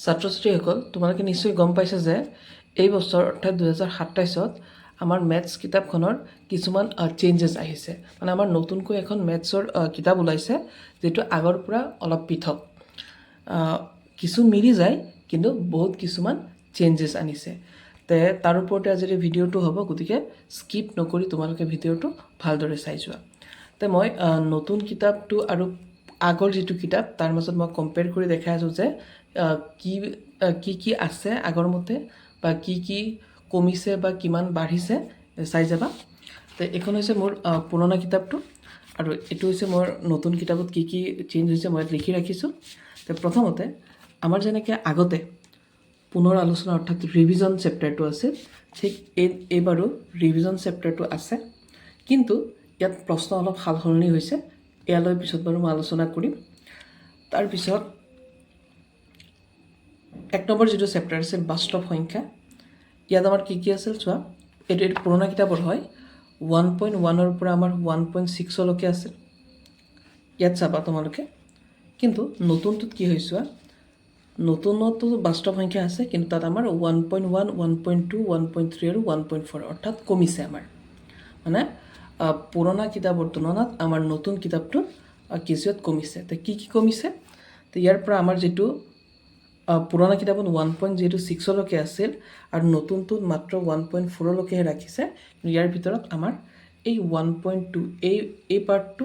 ছাত্ৰ ছাত্ৰীসকল, তোমালোকে নিশ্চয় গম পাইছা যে এই বছৰ, অৰ্থাৎ 2027ত আমাৰ মেথছ কিতাপখনৰ কিছুমান চেঞ্জেছ আহিছে। মানে আমাৰ নতুনকৈ এখন মেথছৰ কিতাপ ওলাইছে, যিটো আগৰ পৰা অলপ পৃথক। কিছু মিলি যায়, কিন্তু বহুত কিছুমান চেঞ্জেছ আনিছে। তাৰ ওপৰতে আজিৰ এই ভিডিঅ'টো হ'ব। গতিকে স্কিপ নকৰি তোমালোকে ভিডিঅ'টো ভালদৰে চাই যোৱা। মই নতুন কিতাপটো আৰু আগৰ যিটো কিতাপ, তাৰ মাজত মই কম্পেয়াৰ কৰি দেখাই আছোঁ যে কি কি কি আছে আগৰ মতে বা কি কি কমিছে বা কিমান বাঢ়িছে, চাই যাবা। এইখন হৈছে মোৰ পুৰণা কিতাপটো আৰু এইটো হৈছে মোৰ নতুন কিতাপত কি কি চেঞ্জ হৈছে, মই ইয়াত লিখি ৰাখিছোঁ। প্ৰথমতে আমাৰ যেনেকৈ আগতে পুনৰ আলোচনা, অৰ্থাৎ ৰিভিজন চেপ্টাৰটো আছিল, ঠিক এইবাৰো ৰিভিজন চেপ্টাৰটো আছে, কিন্তু ইয়াত প্ৰশ্ন অলপ সাল সলনি হৈছে। ইয়ালৈ পিছত বাৰু মই আলোচনা কৰিম। তাৰপিছত 1 নম্বৰ যিটো চেপ্টাৰ আছিল, বাস্তৱ সংখ্যা, ইয়াত আমাৰ কি কি আছিল চোৱা। এইটো পুৰণা কিতাপৰ হয়। 1.1ৰ পৰা আমাৰ 1.6লৈকে আছিল, ইয়াত চাবা তোমালোকে। কিন্তু নতুনটোত কি হৈছে চোৱা। নতুনতো বাস্তৱ সংখ্যা আছে, কিন্তু তাত আমাৰ 1.1, 1.2, 1.3 আৰু 1.4, অৰ্থাৎ কমিছে আমাৰ। মানে পুৰণা কিতাপৰ তুলনাত আমাৰ নতুন কিতাপটো কিছুত কমিছে। কি কি কমিছে? ইয়াৰ পৰা আমাৰ যিটো পুৰণা কিতাপত ওৱান পইণ্ট যিহেতু ছিক্সলৈকে আছিল আৰু নতুনটোত মাত্ৰ 1.4লৈকেহে ৰাখিছে। কিন্তু ইয়াৰ ভিতৰত আমাৰ এই 1.2 এই পাৰ্টটো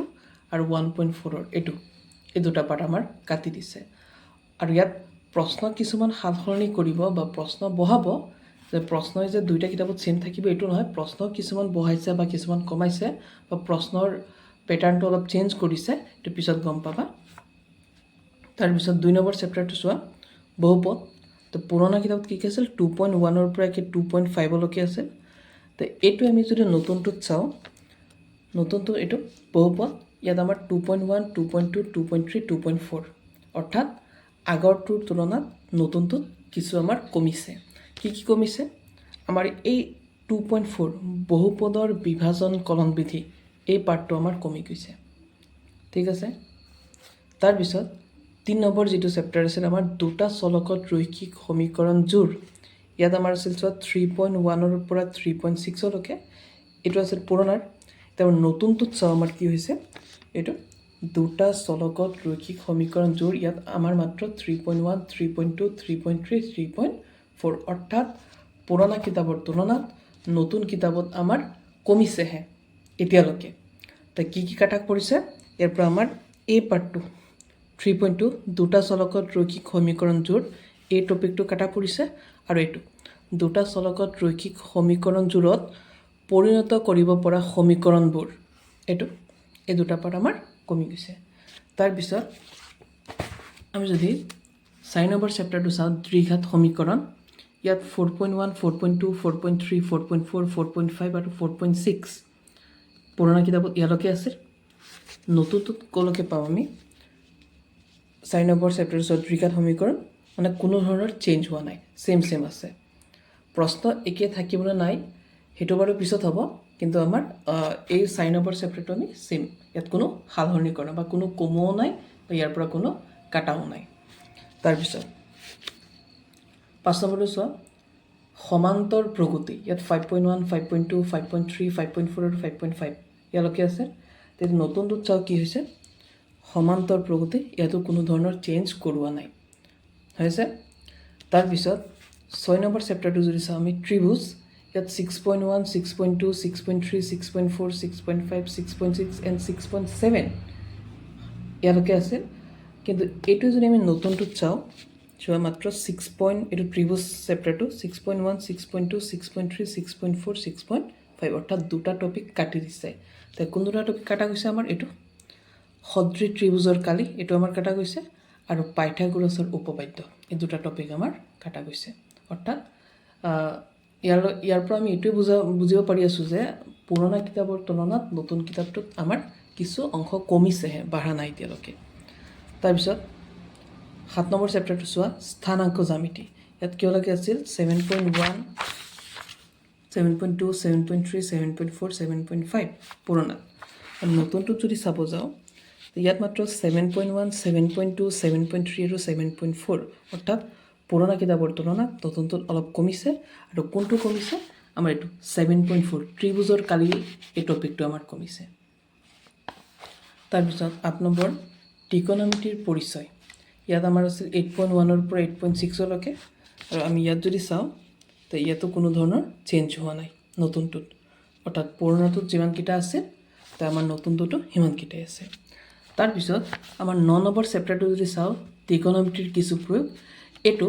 আৰু 1.4ৰ এই দুটা পাৰ্ট আমাৰ কাটি দিছে। আৰু ইয়াত প্ৰশ্ন কিছুমান সাল সলনি কৰিব বা প্ৰশ্ন বঢ়াব, যে প্ৰশ্নই যে দুইটা কিতাপত ছেইম থাকিব এইটো নহয়। প্ৰশ্ন কিছুমান বঢ়াইছে বা কিছুমান কমাইছে বা প্ৰশ্নৰ পেটাৰ্ণটো অলপ চেঞ্জ কৰিছে, এইটো পিছত গম পাবা। তাৰপিছত 2 নম্বৰ চেপ্টাৰটো চোৱা, বহুপদ। পুৰণা কিতাপত কি কি আছিল? 2.1ৰ পৰা একে 2.5লৈকে আছিল। এইটো আমি যদি নতুনটোত চাওঁ, নতুনটো এইটো বহুপদ, ইয়াত আমাৰ 2.1, 2.2, 2.3, 2.4, অৰ্থাৎ আগৰটোৰ তুলনাত নতুনটোত কিছু আমাৰ কমিছে। কি কি কমিছে? আমাৰ এই 2.4, বহুপদৰ বিভাজন কলন বিধি, এই পাৰ্টটো আমাৰ কমি গৈছে। ঠিক আছে। তাৰপিছত 3 নম্বৰ যিটো চেপ্টাৰ আছিল আমাৰ, দুটা চলকত ৰৈখিক সমীকৰণ জোৰ, ইয়াত আমাৰ আছিল চোৱা, 3.1ৰ পৰা 3.6লৈকে, এইটো আছিল পুৰণাৰ। এতিয়া নতুনটোত চাওঁ আমাৰ কি হৈছে। এইটো দুটা চলকত ৰৈখিক সমীকৰণ জোৰ, ইয়াত আমাৰ মাত্ৰ 3.1, 3.2, 3.3, 3.4, অৰ্থাৎ পুৰণা কিতাপৰ তুলনাত নতুন কিতাপত আমাৰ কমিছেহে এতিয়ালৈকে। কি কি কাটা পৰিছে? ইয়াৰ পৰা আমাৰ এই পাৰ্টটো 3.2, দুটা চলকত ৰৈখিক সমীকৰণ জোৰ, এই টপিকটো কাটা পৰিছে আৰু এইটো দুটা চলকত ৰৈখিক সমীকৰণ জোৰত পৰিণত কৰিব পৰা সমীকৰণবোৰ, এই দুটা পাৰ্ট আমাৰ কমি গৈছে। তাৰপিছত আমি যদি 4 নম্বৰ চেপ্টাৰটো চাওঁ, দ্বিঘাত সমীকৰণ, ইয়াত 4.1, 4.2, 4.3, 4.4, 4.5 আৰু 4.6 পুৰণা কিতাপত ইয়ালৈকে আছিল। নতুনটোত ক'লৈকে পাওঁ আমি? 4 নম্বৰ চেপ্টাৰ চোৱা, দ্বিঘাত সমীকৰণ, মানে কোনো ধৰণৰ চেঞ্জ হোৱা নাই, ছেইম ছেইম আছে। প্ৰশ্ন একে থাকিবলৈ নাই, সেইটো বাৰু পিছত হ'ব। কিন্তু আমাৰ এই 4 নম্বৰ চেপ্টাৰটো আমি ছেইম, ইয়াত কোনো সালসলনি কৰা বা কোনো কমোও নাই বা ইয়াৰ পৰা কোনো কাটাও নাই। তাৰপিছত 5 নম্বৰটো চোৱা, সমান্তৰ প্ৰগতি, ইয়াত 5.1, 5.2, 5.3, 5.4 আৰু 5.5 ইয়ালৈকে আছে। তেতিয়া নতুনটোত চাওঁ কি হৈছে। সমান্তৰ প্ৰগতি, ইয়াতো কোনো ধৰণৰ চেঞ্জ কৰোৱা নাই হৈছে। তাৰপিছত 6 নম্বৰ চেপ্টাৰটো যদি চাওঁ আমি, ত্ৰিভুজ, ইয়াত 6.1, 6.2, 6.3, 6.4, 6.5, 6.6 and 6.7 ইয়ালৈকে আছিল। কিন্তু এইটো যদি আমি নতুনটোত চাওঁ, চোৱা, মাত্ৰ ছিক্স পইণ্ট, এইটো ত্ৰিভুজ চেপ্টাৰটো 6.1, 6.2, 6.3, 6.4, 6.5, অৰ্থাৎ দুটা টপিক কাটি দিছে। কোন দুটা টপিক কাটা গৈছে আমাৰ? এইটো সদৃ ত্ৰিভুজৰ কালি, এইটো আমাৰ কাটা গৈছে আৰু পাইথাগোৰাছৰ উপপাদ্য, এই দুটা টপিক আমাৰ কাটা গৈছে। অৰ্থাৎ ইয়াৰ ইয়াৰ পৰা আমি এইটোৱে বুজিব পাৰি আছোঁ যে পুৰণা কিতাপৰ তুলনাত নতুন কিতাপটোত আমাৰ কিছু অংশ কমিছেহে, বাঢ়া নাই এতিয়ালৈকে। তাৰপিছত 7 নম্বৰ চেপ্টাৰটো চোৱা, স্থানাংক জ্যামিতি, ইয়াত কিহলৈকে আছিল? 7.1, 7.2, 7.3, 7.4, 7.5 পুৰণাত। আৰু নতুনটোত যদি চাব যাওঁ, ইয়াত মাত্ৰ 7.1, 7.2, 7.3 আৰু 7.4, অৰ্থাৎ পুৰণাৰ তুলনাত নতুনটোত আমাৰ পুৰণা কিতাপৰ তুলনাত নতুনটোত অলপ কমিছে। আৰু কোনটো কমিছে? আমাৰ এইটো 7.4, ত্ৰিভুজৰ কালি, এই টপিকটো আমাৰ কমিছে। তাৰপিছত 8 নম্বৰ, ত্ৰিকোণমিতিৰ পৰিচয়। ইয়াত আমাৰ আছিল 8.1ৰ পৰা 8.6লৈকে। আৰু আমি ইয়াত যদি চাওঁ, তো ইয়াতো কোনো ধৰণৰ চেঞ্জ হোৱা নাই নতুনটোত। অৰ্থাৎ পুৰণাটোত যিমানকেইটা আছিল, তো আমাৰ নতুনটোতো সিমানকেইটাই আছে। তাৰপিছত আমাৰ 9 নম্বৰ চেপ্টাৰটো যদি চাওঁ, ত্ৰিকোণমিতিৰ কিছু প্ৰয়োগ, এইটো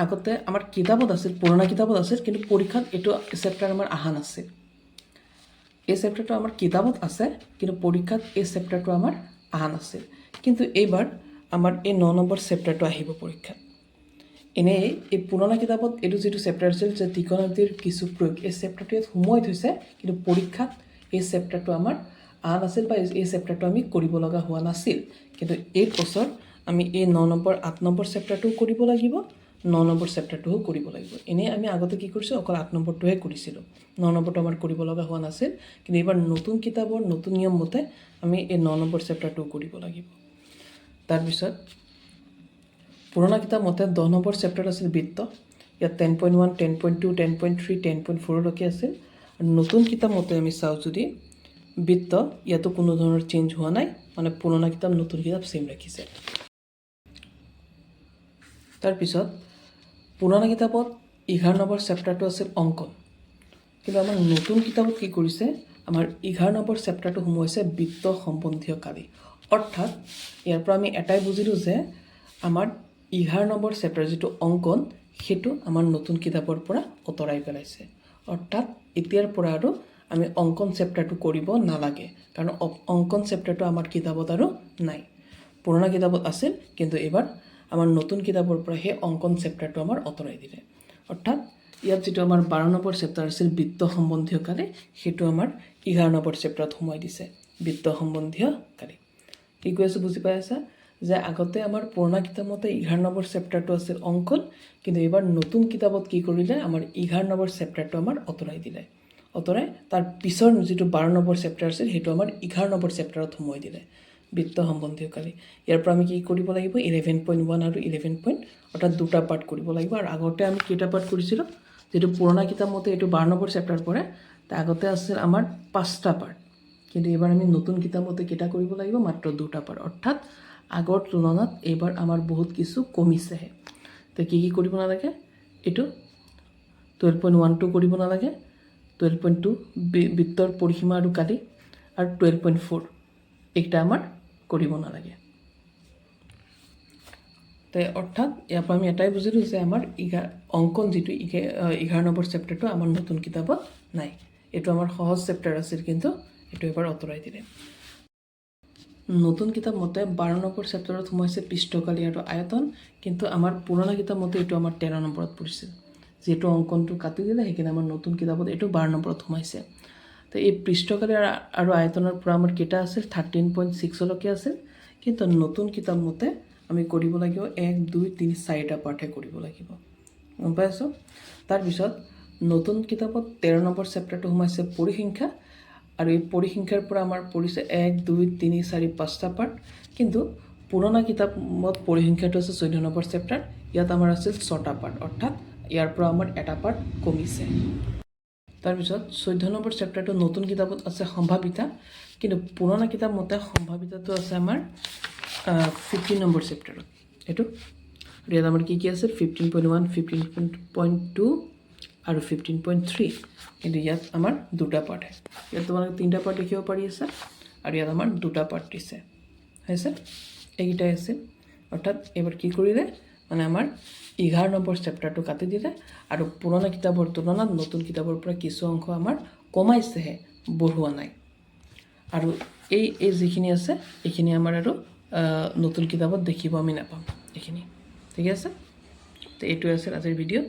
আগতে আমাৰ কিতাপত আছিল, পুৰণা কিতাপত আছিল, কিন্তু পৰীক্ষাত এইটো চেপ্টাৰ আমাৰ অহা নাছিল। এই চেপ্টাৰটো আমাৰ কিতাপত আছে, কিন্তু পৰীক্ষাত এই চেপ্টাৰটো আমাৰ অহা নাছিল। কিন্তু এইবাৰ আমাৰ এই 9 নম্বৰ চেপ্টাৰটো আহিব পৰীক্ষাত। এনেই এই পুৰণা কিতাপত এইটো যিটো চেপ্টাৰ আছিল যে ত্ৰিকোণমিতিৰ কিছু প্ৰয়োগ, এই চেপ্টাৰটো ইয়াত সোমোৱাই থৈছে, কিন্তু পৰীক্ষাত এই চেপ্টাৰটো আমাৰ অহা নাছিল বা এই চেপ্টাৰটো আমি কৰিব লগা হোৱা নাছিল। কিন্তু এই বছৰ আমি এই 9 নম্বৰ, 8 নম্বৰ চেপ্টাৰটোও কৰিব লাগিব, 9 নম্বৰ চেপ্টাৰটোও কৰিব লাগিব। এনেই আমি আগতে কি কৰিছোঁ? অকল 8 নম্বৰটোহে কৰিছিলোঁ, 9 নম্বৰটো আমাৰ কৰিব লগা হোৱা নাছিল। কিন্তু এইবাৰ নতুন কিতাপৰ নতুন নিয়ম মতে আমি এই 9 নম্বৰ চেপ্টাৰটোও কৰিব লাগিব। তাৰপিছত পুৰণা কিতাপ মতে 10 নম্বৰ চেপ্টাৰ আছিল বৃত্ত। ইয়াত 10.1, 10.2, 10.3, 10.4লৈকে আছিল। আৰু নতুন কিতাপ মতে আমি চাওঁ যদি বৃত্ত, ইয়াতো কোনো ধৰণৰ চেঞ্জ হোৱা নাই, মানে পুৰণা কিতাপ নতুন কিতাপ ছেইম ৰাখিছে। তাৰপিছত পুৰণা কিতাপত 11 নম্বৰ চেপ্টাৰটো আছিল অংকন। কিন্তু আমাৰ নতুন কিতাপত কি কৰিছে? আমাৰ 11 নম্বৰ চেপ্টাৰটো সোমোৱাইছে বৃত্ত সম্বন্ধীয় কালি। অৰ্থাৎ ইয়াৰ পৰা আমি এটাই বুজিলোঁ যে আমাৰ 11 নম্বৰ চেপ্টাৰ যিটো অংকন, সেইটো আমাৰ নতুন কিতাপৰ পৰা আঁতৰাই পেলাইছে। অৰ্থাৎ এতিয়াৰ পৰা আৰু আমি অংকন চেপ্টাৰটো কৰিব নালাগে, কাৰণ অংকন চেপ্টাৰটো আমাৰ কিতাপত আৰু নাই। পুৰণা কিতাপত আছিল, কিন্তু এইবাৰ আমাৰ নতুন কিতাপৰ পৰা সেই অংকন চেপ্টাৰটো আমাৰ আঁতৰাই দিলে। অৰ্থাৎ ইয়াত যিটো আমাৰ 12 নম্বৰ চেপ্টাৰ আছিল বৃত্ত সম্বন্ধীয় কালি, সেইটো আমাৰ 11 নম্বৰ চেপ্টাৰত সোমাই দিছে, বৃত্ত সম্বন্ধীয় কালি। কি কৈ আছোঁ বুজি পাই আছা? যে আগতে আমাৰ পুৰণা কিতাপ মতে 11 নম্বৰ চেপ্টাৰটো আছিল অংকন, কিন্তু এইবাৰ নতুন কিতাপত কি কৰিলে? আমাৰ 11 নম্বৰ চেপ্টাৰটো আমাৰ আঁতৰাই দিলে। আঁতৰাই তাৰ পিছৰ যিটো 12 নম্বৰ চেপ্টাৰ আছিল, সেইটো আমাৰ 11 নম্বৰ চেপ্টাৰত সোমোৱাই দিলে, বৃত্ত সম্বন্ধীয় কালি। ইয়াৰ পৰা আমি কি কৰিব লাগিব? 11.1 আৰু 11 পইণ্ট, অৰ্থাৎ দুটা পাৰ্ট কৰিব লাগিব। আৰু আগতে আমি কেইটা পাৰ্ট কৰিছিলোঁ? যিটো পুৰণা কিতাপ মতে এইটো 12 নম্বৰ চেপ্টাৰ পৰে, তাৰ আগতে আছিল আমাৰ পাঁচটা পাৰ্ট। কিন্তু এইবাৰ আমি নতুন কিতাপ মতে কেইটা কৰিব লাগিব? মাত্ৰ দুটা পাৰ্ট। অৰ্থাৎ আগৰ তুলনাত এইবাৰ আমাৰ বহুত কিছু কমিছেহে। তো কি কি কৰিব নালাগে? এইটো 12.1টো কৰিব নালাগে, 12.2 বৃত্তৰ পৰিসীমা আৰু কালি, আৰু 12.4, এইকেইটা আমাৰ কৰিব নালাগে। তে অৰ্থাৎ ইয়াৰ পৰা আমি এটাই বুজিলোঁ যে আমাৰ অংকন যিটো 11 নম্বৰ চেপ্টাৰটো আমাৰ নতুন কিতাপত নাই। এইটো আমাৰ সহজ চেপ্টাৰ আছিল, কিন্তু এইটো এবাৰ আঁতৰাই দিলে। নতুন কিতাপ মতে 12 নম্বৰ চেপ্টাৰত সোমাইছে পৃষ্ঠকালি আৰু আয়তন, কিন্তু আমাৰ পুৰণা কিতাপ মতে এইটো আমাৰ 13 নম্বৰত পৰিছিল। যিহেতু অংকনটো কাটি দিলে, সেইকাৰণে আমাৰ নতুন কিতাপত এইটো 12 নম্বৰত সোমাইছে। তো এই পৃষ্ঠকালি আৰু আয়তনৰ পৰা আমাৰ কেইটা আছিল? 13.6লৈকে আছিল। কিন্তু নতুন কিতাপ মতে আমি কৰিব লাগিব এক, দুই, তিনি, চাৰিটা পাৰ্টহে কৰিব লাগিব। গম পাই আছোঁ? তাৰপিছত নতুন কিতাপত 13 নম্বৰ চেপ্টাৰটো সোমাইছে পৰিসংখ্যা। আৰু এই পৰিসংখ্যাৰ পৰা আমাৰ পৰিছে এক, দুই, তিনি, চাৰি, পাঁচটা পাৰ্ট। কিন্তু পুৰণা কিতাপত পৰিসংখ্যাটো আছে 14 নম্বৰ চেপ্টাৰ, ইয়াত আমাৰ আছিল ছটা পাৰ্ট। অৰ্থাৎ ইয়াৰ পৰা আমাৰ এটা পাৰ্ট কমিছে। তাৰপিছত 14 নম্বৰ চেপ্টাৰটো নতুন কিতাপত আছে সম্ভাৱিতা, কিন্তু পুৰণা কিতাপ মতে সম্ভাৱিতাটো আছে আমাৰ 15 নম্বৰ চেপ্টাৰত এইটো। আৰু ইয়াত আমাৰ কি কি আছে? 15.1, 15.2 আৰু 15.3। কিন্তু ইয়াত আমাৰ দুটা পাৰ্ট। ইয়াত তোমালোকে তিনিটা পাৰ্ট দেখিব পাৰি আছা আৰু ইয়াত আমাৰ দুটা পাৰ্ট দিছে। হৈছে, এইকেইটাই আছিল। অৰ্থাৎ এইবাৰ কি কৰিলে? মানে আমাৰ 11 নম্বৰ চেপ্টাৰটো কাটি দিলে আৰু পুৰণা কিতাপৰ তুলনাত নতুন কিতাপৰ পৰা কিছু অংশ আমাৰ কমাইছেহে, বঢ়োৱা নাই। আৰু এই এই যিখিনি আছে, এইখিনি আমাৰ আৰু নতুন কিতাপত দেখিব আমি নাপাম এইখিনি। ঠিক আছে? তো এইটোৱে আছিল আজিৰ ভিডিঅ'।